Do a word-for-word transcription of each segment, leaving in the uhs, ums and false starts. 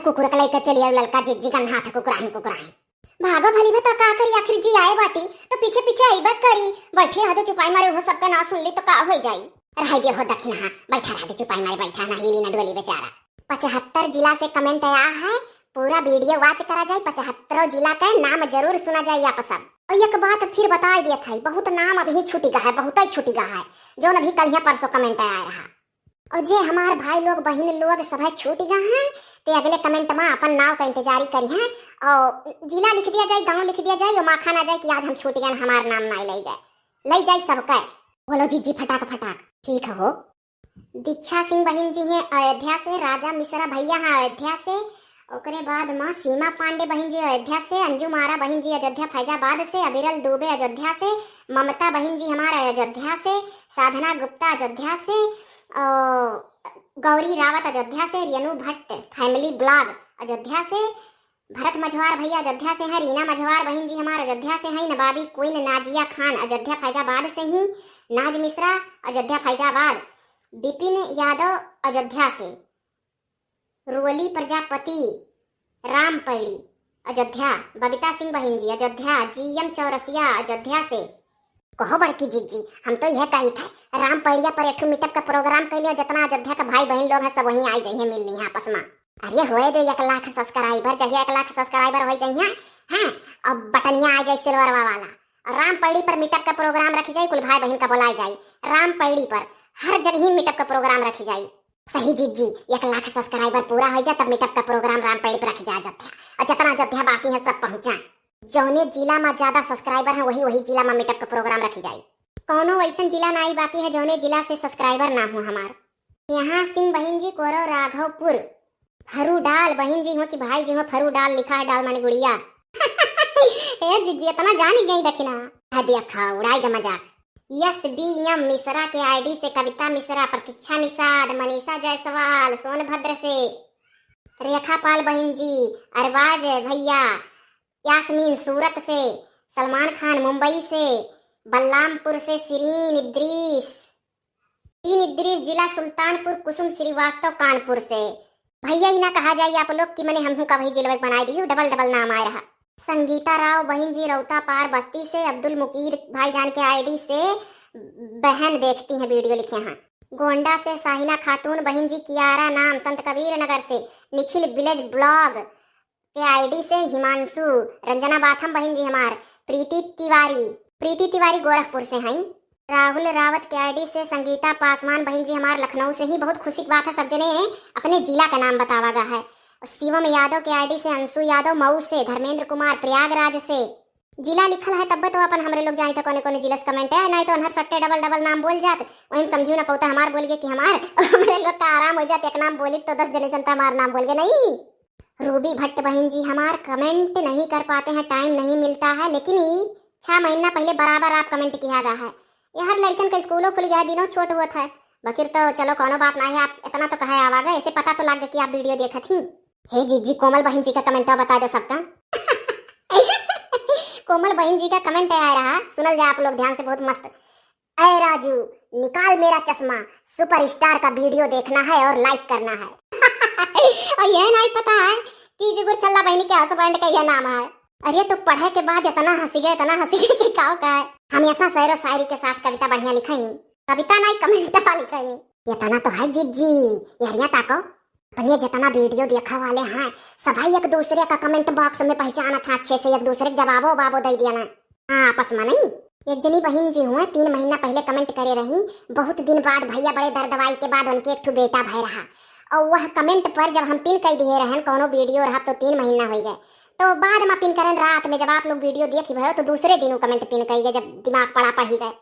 कुकुर के लइके चली आउ ललका जिज्जी, गन्हात कुकुराहिन कुकुराहिन। भागो भली में तो का करी, आखिर जी आए बाटी तो पीछे पीछे अइबे करी। बैठी रह दे चुपाई मारे, उहो सबके ना सुन ली तो का होइ जाई। रह दे हो दखिनहा, बैठा रह दे चुपाई मारे, बैठा ना हिली ना डोली बेचारा। पचहत्तर जिला से comment आया है, पूरा video watch करा जाए, पचहत्तरों जिला का नाम जरूर सुना जाए आप सब। और एक बात फिर बताइ दिया था, बहुत नाम अभी छूटि गा है, बहुत ही छूटि गा है, जौन अभी कल परसों comment आया रहा। और जे हमार भाई लोग, बहिन लोग सभे छूटि गा हैं, ते अगले comment मा अपन नाव का इंतजारी करिहैं। और जिला लिख दिया जाए, गाँव लिख दिया जाए, और माखा ना जाए कि आज हम छूटि गए, हमार नाम नाहीं लइ गए, लइ जाए सबके। बोलो जिज्जी फटाक फटाक। ठीक हो। दीक्षा सिंह बहिन जी हैं अयोध्या से, राजा मिश्रा भैया हैं अयोध्या से, ओकरे बाद माँ सीमा पांडे बहिन जी अयोध्या से, अंजू मारा बहिन जी अयोध्या फैजाबाद से, अविरल दुबे अयोध्या से, ममता बहिन जी हमार अयोध्या से, साधना गुप्ता अयोध्या से, और गौरी रावत अयोध्या से, रेणु भट्ट family blog अयोध्या से, भरत मझवार भैया अयोध्या से हैं, रीना मझवार बहिन जी हमार अयोध्या से हैं, नवाबी queen नाजिया खान अयोध्या फैजाबाद से ही, नाज मिश्रा अयोध्या फैजाबाद, बिपिन यादव अयोध्या से, रुअली प्रजापति रामपैड़ी अयोध्या, बबीता सिंह बहिन जी अयोध्या, जीएम चौरसिया अयोध्या से। कहो बड़की जिज्जी, हम तो यह कही थे, रामपैड़िया पर एक ठो meetup का program कइ लियो, जितना अयोध्या का भाई बहिन लोग हैं सब वहीं आइ जाइहैं, मिल ली आपस मा। अरे होए दे एक लाख subscriber, जहिया एक लाख subscriber होइ जाइहैं, हाँ, अब बटनिया आइ जाए silver वाला। और रामपैड़ी पर meetup का program रखि जाए, कुल भाई बहिन का बोलाइ जाए। रामपैड़ी पर हर जगह ही meetup का program रखि जाए। सही जिज्जी, एक लाख subscriber पूरा होइ जाए तब meetup का program रामपैड़ी पर रखि जाए अयोध्या। और जितना अयोध्या वासी हैं सब पहुँचा। जौने जिला मा ज्यादा subscriber हैं वही वही जिला मा meetup का program रखि जाए। कौनो वैसन जिला नाहीं बाकी है जौने जिला से subscriber ना हो हमार। नेहा सिंह बहिन जी कोरो राघवपुर, फरूडाल बहिन जी हो कि भाई जी हो, फरूडाल लिखा है, डाल माने गुड़िया। ए जिज्जी, इतना जानी गई दखिना। हाँ देखा, उड़ाई गा मजाक। एस बी एम मिश्रा के ID से कविता मिश्रा, प्रतीक्षा निषाद, मनीषा जायसवाल सोनभद्र से, रेखा पाल बहिन जी, अरबाज भैया, यास्मीन सूरत से, सलमान खान मुंबई से, बलरामपुर से सिरीन इद्रीस, सिरीन इद्रीस, जिला सुल्तानपुर, कुसुम श्रीवास्तव कानपुर से। भैया, ई ना कहा जाए आप लोग कि मने हमहू का वही जिलवे बनाए दी, double double नाम आए रहा। संगीता राव बहिन जी रौता पार बस्ती से, अब्दुल मुकीर भाईजान के ID से बहन देखती हैं video लिखे हैं। गोंडा से साहिना खातून बहिन जी, कियारा नाम संत कबीर नगर से, निखिल village blog के ID से हिमांशु, रंजना बाथम बहिन जी हमार, प्रीति तिवारी, प्रीति तिवारी गोरखपुर से हैं। राहुल रावत के ID से संगीता पासवान बहिन जी हमार लखनऊ से ही। बहुत खुशी की बात है, सब जने अपने जिला का नाम बतावा गा है। शिवम यादव के ID से अंशु यादव मऊ से, धर्मेंद्र कुमार प्रयागराज से। जिला लिखल है तब तो अपन हमरे लोग जानी थे कौने कौने जिला से comment है, नहीं तो अनहर सट्टे double double नाम बोल जात, वही में समझू ना पौता हमार बोल गए कि हमार, हमरे लोग का आराम हो जात, एक नाम बोली तो दस जने जनता हमार नाम बोल गए नहीं। रूबी भट्ट बहिन जी हमार, comment नहीं कर पाते हैं, time नहीं मिलता है, लेकिन ई छह महीना पहले बराबर आप comment किया गा है। यार लड़कन का स्कूलो खुल गया है, दिनों छोट होत है, बकिर तो चलो कौनो बात ना है, आप इतना तो कहे आवा गए, ऐसे पता तो लग गया कि आप video देखत ही। हे जीजी, कोमल बहिन जी का comment बता दे सबका। कोमल बहिन जी का comment आया रहा, सुनल जा आप लोग ध्यान से, बहुत मस्त। ऐ राजू, निकाल मेरा चश्मा, superstar का video देखना है और like करना है। और यह नहीं पता है कि जुगुर छल्ला बहिनी के husband का यह नाम है। अरे तो पढ़े के बाद इतना हंसी गए, इतना हंसी गए कि काव का है। हमेशा शेरो शायरी के साथ कविता बढ़िया लिखाई, कविता नहीं comment लिखाई। इतना तो है जीजी, यहरिया ताको। अपने जितना video देखा वाले हैं, सभी एक दूसरे का comment box में पहचानत हैं अच्छे से, एक दूसरे के जवाबो वाबो दे दिया ना। हाँ, आपस में नहीं। एक जनी बहिन जी हुए, तीन महीना पहले comment करे रही, बहुत दिन बाद भैया बड़े दर्दवाई के बाद उनके एक ठो बेटा भय रहा। और वह comment पर जब हम pin कर दिए रहन कौनो video रहा तो तीन महीना हो गए, तो बाद में pin करन रात में जब आप लोग video देख भयो तो दूसरे दिन वो comment pin कर गए जब दिमाग पड़ा पढ़ी गए।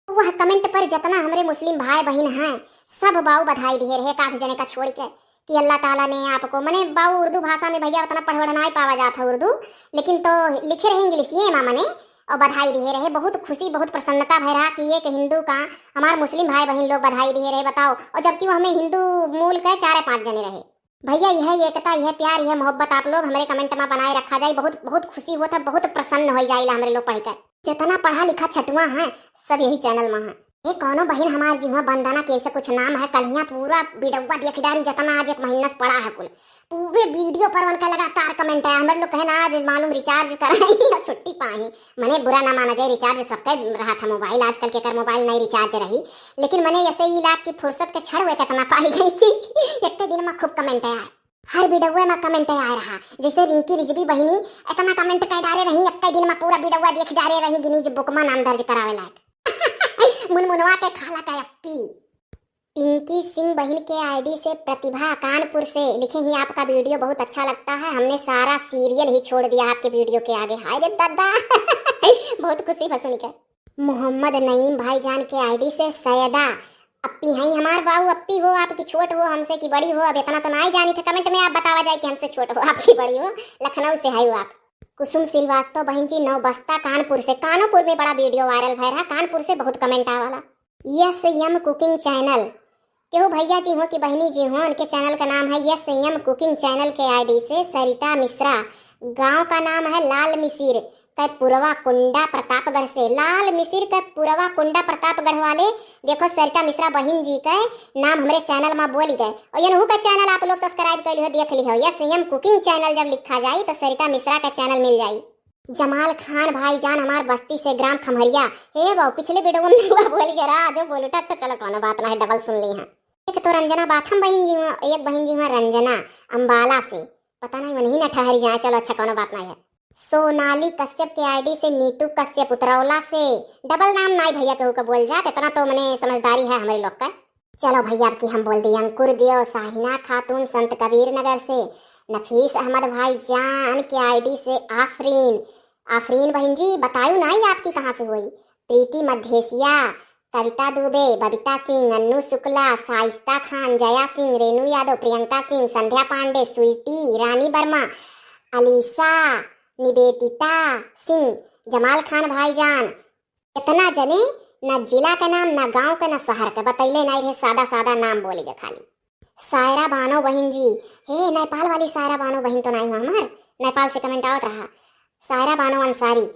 वह comment पर जितना हमरे मुस्लिम भाई बहिन हैं, सब बाऊ बधाई दिए रहे, एक आध जने का छोड़ के, कि अल्लाह ताला ने आपको, मने बाऊ उर्दू भाषा में भैया उतना पढ़ वढ़ नाई पावा जात है उर्दू, लेकिन तो लिखे रहे इंग्लिशिये मा मने, और बधाई दिए रहे। बहुत खुशी, बहुत प्रसन्नता भय रहा कि एक हिंदू का हमार मुस्लिम भाई बहिन लोग बधाई दिए रहे, बताओ। और जबकि वो हमें हिंदू मूल के चार पाँच जने रहे। भैया, यह एकता, यह प्यार, यह मोहब्बत आप लोग हमरे comment मा बनाए रखा जाए। बहुत, बहुत खुशी होत है, बहुत प्रसन्न हो जाइला हमरे लोग पढ़ के। जितना पढ़ा लिखा छटुआ है, सब यही channel मा है। ए, कौनो बहिन हमार जिहुआ वंदना के ऐसे कुछ नाम है, कल्हिया पूरा वीडियोवा देख डारी, जतना आज एक महीना से पड़ा है कुल। पूरे वीडियो पर उनका लगातार comment आया। हमरे लोग कहे ना, आज मालूम recharge कराई और छुट्टी पाई। मने बुरा ना माना जाए, recharge सबके रहा था मोबाइल, आजकल के कर मोबाइल नहीं recharge रही, लेकिन मने ऐसे ही लाग की फुर्सत के क्षण हुए कितना पाई गई कि एक दिन में खूब comment आया। हर वीडियो में comment आए रहा, जैसे रिंकी रिजवी बहिनी इतना comment कर डारे रही, एक दिन में पूरा वीडियो देख डारे रही, Guinness Book में नाम दर्ज करावे लायक। मुनमुनवा के खाला का अप्पी। पिंकी सिंह बहिन के आईडी से प्रतिभा कानपुर से लिखे ही, आपका वीडियो बहुत अच्छा लगता है, हमने सारा सीरियल ही छोड़ दिया आपके वीडियो के आगे। हाय रे दादा। बहुत खुशी बा सुनके। मोहम्मद नईम भाईजान के आईडी से सैदा अप्पी हैं हमार बाऊ, अप्पी हो आपकी छोट हो हमसे कि बड़ी हो, अब इतना तो ना ही जानी थे, कमेंट में आप बतावा जाए कि हमसे छोट हो आपकी बड़ी हो, लखनऊ से है आप। कुसुम श्रीवास्तव बहन जी नौबस्ता कानपुर से, कानोपुर में बड़ा वीडियो वायरल भय रहा, कानपुर से बहुत कमेंट आवाला। यस यम कुकिंग चैनल, केहू भैया जी हो कि बहिनी जी हो, उनके चैनल का नाम है यस यम कुकिंग चैनल के आईडी से सरिता मिश्रा, गांव का नाम है लाल मिसिर, कै पुरवा कुंडा प्रतापगढ़ से। लाल मिसिर कै पुरवा कुंडा प्रतापगढ़ वाले, देखो सरिता मिश्रा बहिन जी कै नाम हमरे चैनल में बोली गए, और यनहू का चैनल आप लोग सब्सक्राइब कर लिहो, देख लिहो। यस यम कुकिंग चैनल जब लिखा जाई तो सरिता मिश्रा का चैनल मिल जाई। जमाल खान भाईजान हमार बस्ती से ग्राम खमहरिया। हे बाबू, पिछले वीडियो में हुआ बोल गया रहा, जो बोलू अच्छा, चलो कोनो बात ना है, डबल सुन ली हैं। एक तो रंजना बाथम बहिन जी हुआ, एक बहिन जी हुआ रंजना अम्बाला से, पता नहीं वहीं ना ठहरी जाए, चलो अच्छा कोनो बात नहीं है। सोनाली कश्यप के आईडी से नीतू कश्यप उतरौला से, डबल नाम नाई भैया केहू का बोल जात, इतना तो मने समझदारी है हमरे लोग का। चलो भैया, अब की हम बोल दी, अंकुर देव, साहिना खातून संत कबीर नगर से, नफीस अहमद भाईजान के आईडी से आफरीन। आफरीन बहिन जी, बतायू नाई आपकी कहाँ से हुई। प्रीति मधेसिया, कविता दुबे, बबीता सिंह, अन्नू शुक्ला, साइस्ता खान, जया सिंह, रेनू यादव, प्रियंका सिंह, संध्या पांडे, स्वीटी, रानी वर्मा, अलीसा, निवेदिता सिंह, जमाल खान भाईजान, इतना जने ना जिला के नाम, ना गांव के, ना शहर के, बतैले नाई रहे, सादा सादा नाम बोली गए खाली। सायरा बानो बहिन जी, हे नेपाल वाली सायरा बानो बहिन तो नाई हुआ हमार, नेपाल से कमेंट आवत रहा। सायरा बानो अंसारी,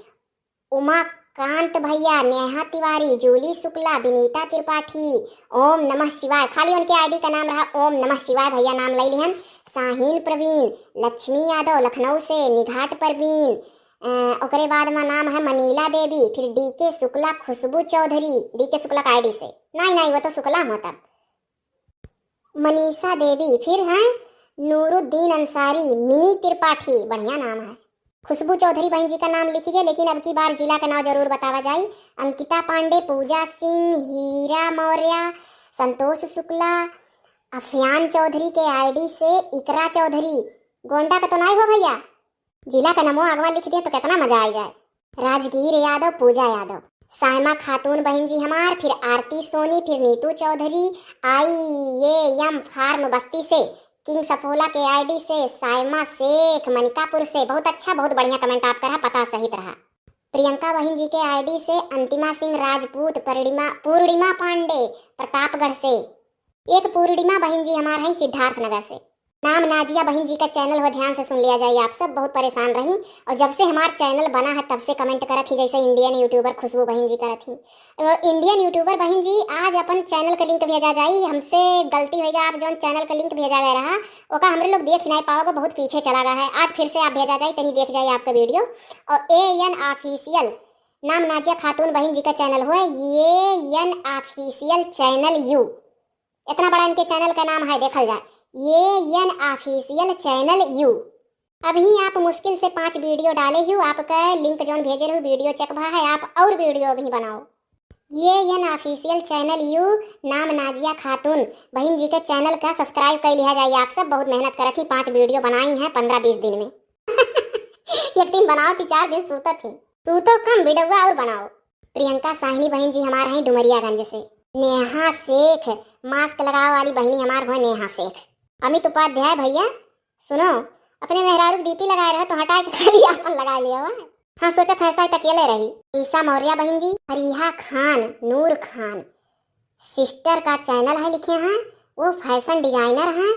उमाकांत भैया, नेहा तिवारी, जूली शुक्ला, विनीता त्रिपाठी, ओम नमः शिवाय, खाली उनके आईडी का नाम रहा ओम नमः शिवाय, भैया नाम ले लिहन। शाहीन प्रवीण, लक्ष्मी यादव लखनऊ से, निघाट परवीन, अ, ओकरे बाद में नाम है मनीला देवी, फिर डीके शुक्ला, खुशबू चौधरी, डीके शुक्ला का आईडी से, नहीं नहीं वो तो शुक्ला हो तब, मनीषा देवी, फिर हैं नूरुद्दीन अंसारी, मिनी त्रिपाठी, बढ़िया नाम है। खुशबू चौधरी बहन जी का नाम लिखी गए, लेकिन अब की बार जिला का नाम जरूर बतावा जाई। अंकिता पांडे, पूजा सिंह, हीरा मौर्य, संतोष शुक्ला, अफियान चौधरी के आईडी से इकरा चौधरी, गोंडा का तो नाई हो भैया, जिला का नमो आगवा लिख दिया तो कितना मजा आई जाए। राजगीर यादव, पूजा यादव, सायमा खातून बहन जी हमार, फिर आरती सोनी, फिर नीतू चौधरी, आई ए एम फार्म बस्ती से, किंग सफोला के आईडी से, सायमा शेख मनिकापुर से। बहुत अच्छा, बहुत बढ़िया कमेंट आपका रहा, पता सहित रहा। प्रियंका बहन जी के आईडी से अंतिमा सिंह राजपूत, पूर्णिमा, पूर्णिमा पांडे प्रतापगढ़ से। एक पूर्णिमा बहन जी हमार हैं सिद्धार्थनगर से। नाम नाजिया बहन जी का चैनल हो, ध्यान से सुन लिया जाए आप सब, बहुत परेशान रही। और जब से हमार चैनल बना है तब से कमेंट करत ही, जैसे इंडियन यूट्यूबर खुशबू बहन जी करत ही। अ, इंडियन यूट्यूबर बहन जी, आज अपन चैनल का लिंक भेजा जाई, हमसे गलती होइगा, आप जौन चैनल का लिंक भेजा गया रहा, ओका हमरे लोग देख ही नहीं पाओगे, बहुत पीछे चला गया है। आज फिर से आप भेजा जाए, तनी देख जाए आपका वीडियो। और ए एन ऑफिशियल, नाम नाजिया खातून बहन जी का चैनल हुआ, A an official channel you, इतना बड़ा इनके चैनल का नाम है, देखल जाए, A an official channel you. अभी आप मुश्किल से पांच वीडियो डाले ही, आपका लिंक जौन भेजे रहू वीडियो चेक भा है, आप और वीडियो अभी बनाओ। A an official channel you, नाम नाजिया खातून बहन जी के चैनल का सब्सक्राइब कर लिया जाए आप सब, बहुत मेहनत करत ही, पांच वीडियो बनाई हैं पंद्रह बीस दिन में। एक दिन बनाओ थी, चार दिन सूतत ही, सूतो कम, वीडियो और बनाओ। प्रियंका साहिनी बहन जी हमार हैं डुमरियागंज से। नेहा शेख, मास्क लगावे वाली बहनी हमार हुआ नेहा शेख। अमित उपाध्याय भैया, सुनो, अपने मेहरारू के डीपी लगाए रहो तो हटा के खाली आपन लगा लिया हुआ। हाँ, सोचत है शायद अकेले रही। ईसा मौर्य बहन जी, फरीहा खान, नूर खान, सिस्टर का चैनल है लिखे हैं, वो फैशन डिजाइनर हैं,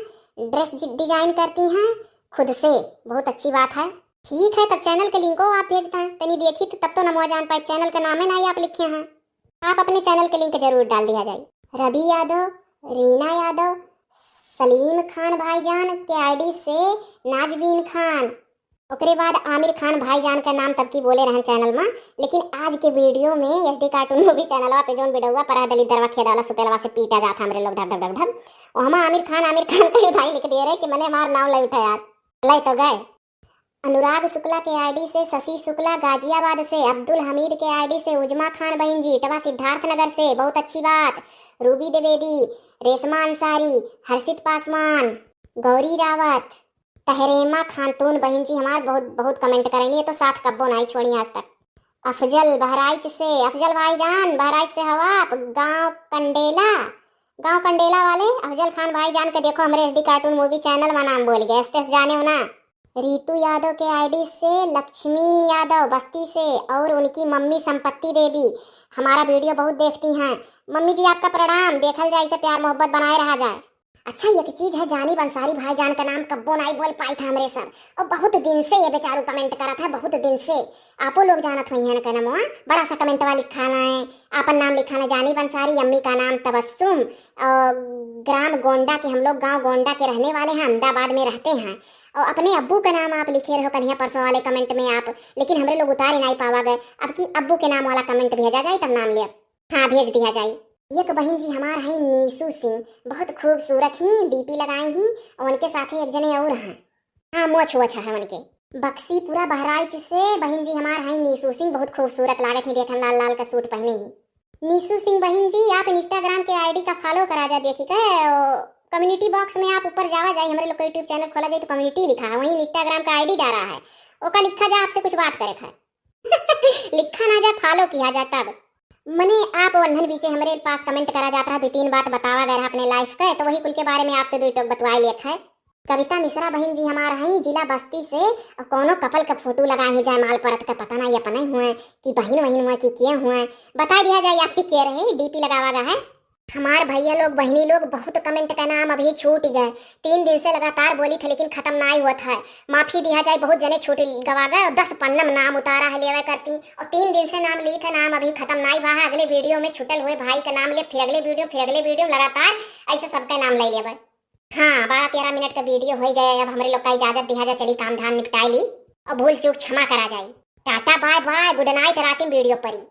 ड्रेस डि-, डिजाइन करती हैं खुद से, बहुत अच्छी बात है। ठीक है, तब चैनल के लिंको आप भेजता है, तनी देखी तो तब तो नमवा जान पाए, चैनल का नामे ना ही आप लिखे हैं। आप अपने चैनल के लिंक जरूर डाल दिया जाए। रवि यादव, रीना यादव, सलीम खान भाईजान के आईडी से नाजबीन खान, ओकरे बाद आमिर खान भाईजान का नाम तब की बोले रहन चैनल में, लेकिन आज के वीडियो में एसडी कार्टून मूवी चैनलवा पे जौन बिडौआ पर दलित दरवा खेदाला सुपेलवा से पीटा जात हमरे लोग ढब ढब ढब ढब, ओहमा आमिर खान, आमिर खान कही उधाई लिख दिए रहे कि मने हमार नाम ले उठे आज। ले तो गए। अनुराग शुक्ला के आईडी से शशि शुक्ला गाजियाबाद से, अब्दुल हमीद के आईडी से उजमा खान बहन जी, इटवा सिद्धार्थनगर से, बहुत अच्छी बात। रूबी द्विवेदी, रेशमा अंसारी, हर्षित पासवान, गौरी रावत, तहरेमा खातून बहन जी हमार बहुत, बहुत कमेंट करेनी, ये तो साथ कब्बो नाई छोड़ी आज तक। अफजल बहराइच से, अफजल भाईजान बहराइच से हवा आप, गांव कंडेला, गांव कंडेला वाले अफजल खान भाईजान के देखो हमरे एसडी कार्टून मूवी चैनल में नाम बोल गए, अस्ते से जाने हो ना। रितु यादव के आईडी से लक्ष्मी यादव बस्ती से और उनकी मम्मी संपत्ति देवी, हमारा वीडियो बहुत देखती हैं। मम्मी जी आपका प्रणाम, देखल जाए, इसे प्यार मोहब्बत बनाए रहा जाए। अच्छा, एक चीज है, जानिब अंसारी भाईजान का नाम कब्बो नाई बोल पाई था हमरे सब, और बहुत दिन से ये बेचारू कमेंट करत है, बहुत दिन से। आपो लोग जानत होइहैं इनका नमवा, बड़ा सा कमेंटवा लिखा लाए, आपन नाम लिखा लाए, जानिब अंसारी, अम्मी का नाम तबस्सुम, और ग्राम गोंडा के हम लोग, गांव गोंडा के रहने वाले हैं, अहमदाबाद में रहते हैं। और अपने अब्बू का नाम आप लिखे रहो कल परसों वाले कमेंट में आप, लेकिन हमरे लोग उतारे नाई पावा गए। अब की अब्बू के नाम वाला कमेंट भेजा जाए तब नाम ले। हाँ, भेज दिया जाए। एक बहिन जी हमार हैं नीसू सिंह, बहुत खूबसूरत ही, डीपी लगाए ही, और उनके साथे एक जने और हैं। हाँ, मोछ वोछ है उनके। बक्सीपुरा बहराइच से बहिन जी हमार हैं नीसू सिंह, बहुत खूबसूरत लागत ही, देखम लाल लाल का सूट पहने ही। नीसू सिंह बहिन जी, आप Instagram के आईडी का फॉलो करा जा, देखी के कम्युनिटी बॉक्स में आप ऊपर जावा जाए, हमरे लोग का यूट्यूब चैनल खोला जाए तो कम्युनिटी लिखा है, वहीं Instagram का आईडी डाला है, ओका लिखा जा, आपसे कुछ बात करे है। लिखा ना जा, फॉलो किया जा तब। मने आप वन्हन बीचे हमरे पास कमेंट करा जात रहा, दो तीन बात बतावा गए रहा अपने लाइफ के, तो वही कुल के बारे में आपसे दो टोक बतवाए लेख है। कविता मिश्रा बहिन जी हमार हई, जिला बस्ती से, और कौनो कपल का फोटो लगाए हैं जयमाल परत का, पता नहीं अपने हुए कि बहिन वहिन हुए कि के हुए, बता दिया जाए आपके के रहे, डीपी लगावा गा है। हमार भैया लोग, बहिनी लोग, बहुत कमेंट का नाम अभी छूट गए। तीन दिन से लगातार बोली थे, लेकिन खत्म नाई हुआ था। माफी दिया जाए, बहुत जने छूट गवा गए और दस पन्ना में नाम उतारा है लेवे करती, और तीन दिन से नाम ली थे, नाम अभी खत्म नाई हुआ है। अगले वीडियो में छूटल हुए भाई का नाम ले, फिर अगले वीडियो, फिर अगले वीडियो में लगातार ऐसे सबका नाम ले लेवे। हाँ, बारह तेरह मिनट का वीडियो हो गए, अब हमरे लोग का इजाजत दिया जाए, चली काम धाम निपटाए ली और भूल चूक क्षमा करा जाए। Tata bye bye, good night, रात में वीडियो परी।